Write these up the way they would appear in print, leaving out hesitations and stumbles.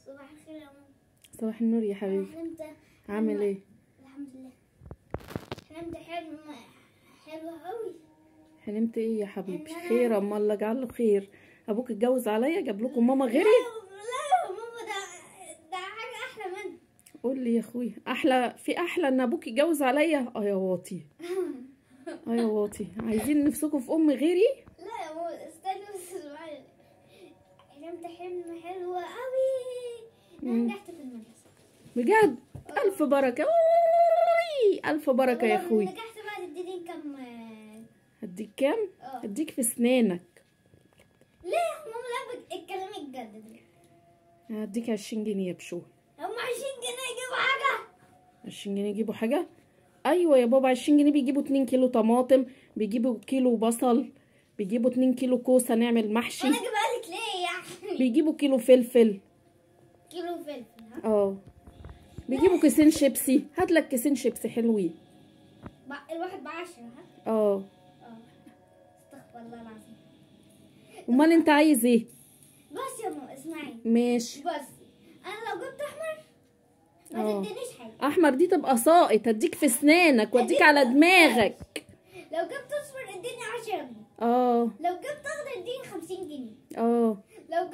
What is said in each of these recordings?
صباح الخير يا ماما. صباح النور يا حبيبي. عامل ايه؟ الحمد لله. حلمت حلم حلو قوي. حلمت ايه يا حبيبي؟ خير، اما الله يجعله خير. ابوك اتجوز عليا، جاب لكم ماما غيري؟ لا يا ماما، ده حاجة احلى منها. قول لي يا اخويا، احلى في احلى ان ابوك يتجوز عليا؟ اه يا واطي، اه يا واطي، عايزين نفسكم في ام غيري؟ لا يا ماما استني بس اسمعي. حلمت حلم حلو قوي، انا نجحت في المدرسة بجد. الف بركة، الف بركة يا اخوي. نجحت بقى تديني كام؟ هديك كام؟ هديك في اسنانك. ليه يا ماما؟ لا اتكلمي بجد دلوقتي. هديك 20 جنيه يا بشو. هم 20 جنيه يجيبوا حاجة؟ 20 جنيه يجيبوا حاجة؟ ايوه يا بابا، 20 جنيه بيجيبوا 2 كيلو طماطم، بيجيبوا كيلو بصل، بيجيبوا 2 كيلو كوسة نعمل محشي. انا اجيبها لك ليه يعني؟ بيجيبوا كيلو فلفل. كيلو فلفل؟ ها؟ اه بيجيبوا كيسين شيبسي. هات لك كيسين شيبسي حلوين. الواحد ب10. ها؟ اه استغفر الله العظيم. امال انت عايز ايه؟ بس يا ماما اسمعي. ماشي. بس انا لو جبت احمر ما تدينيش حاجة. احمر دي تبقى ساقط، هديك في اسنانك واديك على دماغك. لو جبت اصفر اديني 10 جنيه. اه. لو جبت اخضر اديني 50 جنيه. اه. لو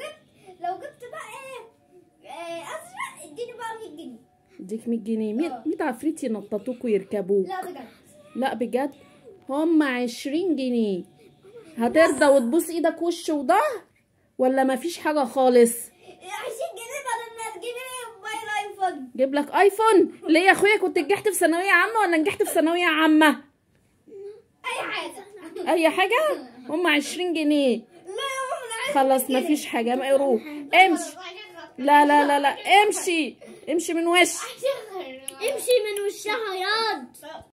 جبت بقى ايه ازرق اديني بقى 100 جنيه. اديك 100 جنيه؟ 100 عفريت ينططوك ويركبوك. لا بجد. لا بجد، هم 20 جنيه. هترضى وتبوس ايدك وش وظهر ولا مفيش حاجة خالص؟ 20 جنيه بدل ما تجيب لي موبايل ايفون. جيب لك ايفون؟ ليه يا اخويا؟ كنت نجحت في ثانوية عامة ولا نجحت في ثانوية عامة؟ اي حاجة. اي حاجة؟ هم 20 جنيه. لا يا ماما خلاص مفيش حاجة، ما روح امشي. لا لا لا لا، امشي امشي من وش، امشي من وشها ياض.